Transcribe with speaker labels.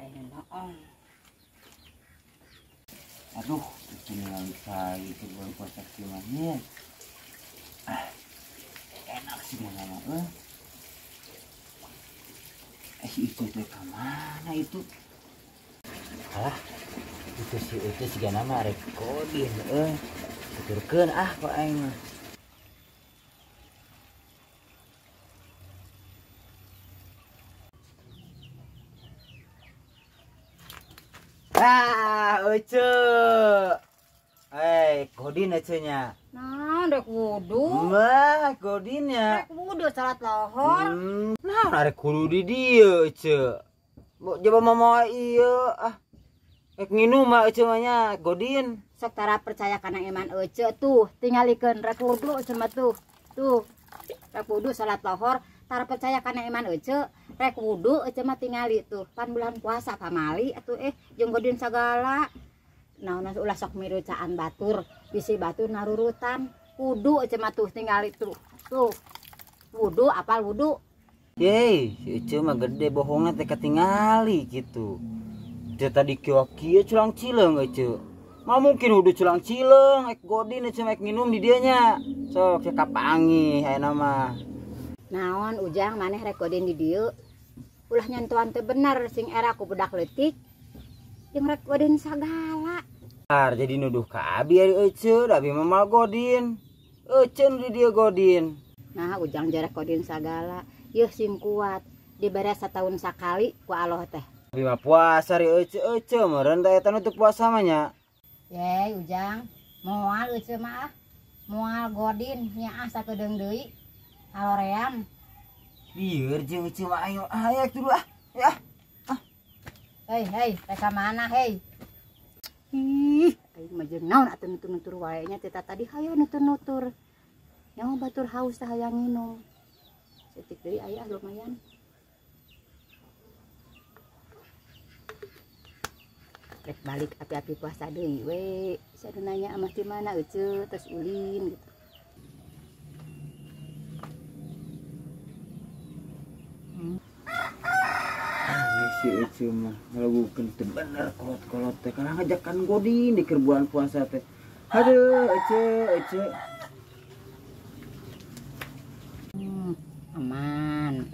Speaker 1: Aya noong.
Speaker 2: Aduh, tinggal saya ke bulan puasa gimana? Ah, enak sih mama. Itu teh kemana itu? Alah, itu si itu siga nama rek godin euy. Tuturkeun ah kok aing mah. Ah, Ece. Eh, godin Ece nya.
Speaker 1: Nah, rek wudu.
Speaker 2: Mah, godinnya.
Speaker 1: Rek wudu salat lohor.
Speaker 2: Nah, rek kudu di dieu Ece. Mau coba mama ieu ah. Rek nginum mah Ece mah nya godin.
Speaker 1: Sok tara percaya kana iman Ece tuh, tingalikeun rek wudu Ece mah tuh. Tuh. Rek wudu salat lohor, tara percaya kana iman Ece. Rek wudu Ece mah tingali tuh. Pan bulan puasa pamali atuh jeung godin sagala. Naon ulah sok mirucaan batur, bisi batur narurutan. Wudu Ece mah tuh tingali tuh. Tuh. Wudu apal wudu.
Speaker 2: Yeay, si Ece mah gede bohongna teh katingali gitu. Teh tadi kieu culang cileung Ece. Mah mungkin wudu culang cileung, ek godin Ece mah ek nginum di dieu nya. Sok cek kapanggih ayeuna mah.
Speaker 1: Naon Ujang maneh rek godin di dieu? Ulah nyentuhan teu bener sing era ku budak leutik. Jeung rek godin sagala.
Speaker 2: Ar jadi nuduh ka abi ari Ece, da abi mah mal godin. Ece nu di dieu godin.
Speaker 1: Nah, Ujang jarek godin sagala. Yeuh sing kuat, dibere satahun sakali ku Allah teh.
Speaker 2: Abi mah puasa ari Ece, Ece meureun da eta nu teu puasa mah nya.
Speaker 1: Ye, Ujang, moal Ece mah ah. Moal godin nyaah sakedeung deui. Aloream.
Speaker 2: Lieur jeung Ece mah ayo ayo dulu ah. Ya. Ah.
Speaker 1: Hei, hei, rek ka mana hei? Ih, aing mah jeung naon atuh nutur-nutur wae nya teh tadi hayo nutur-nutur. Nyawa batur haus teh hayang nginum. Setik deui aya lumayan. Rek balik api-api puasa deui we. Saya nanya amah di mana Ece terus ulin gitu.
Speaker 2: Si Ece mah ngalagukeun teu bener kolot-kolot teh kana ngajakan godin di keur bulan puasa teh. Aduh, Ece, Ece.
Speaker 1: Aman.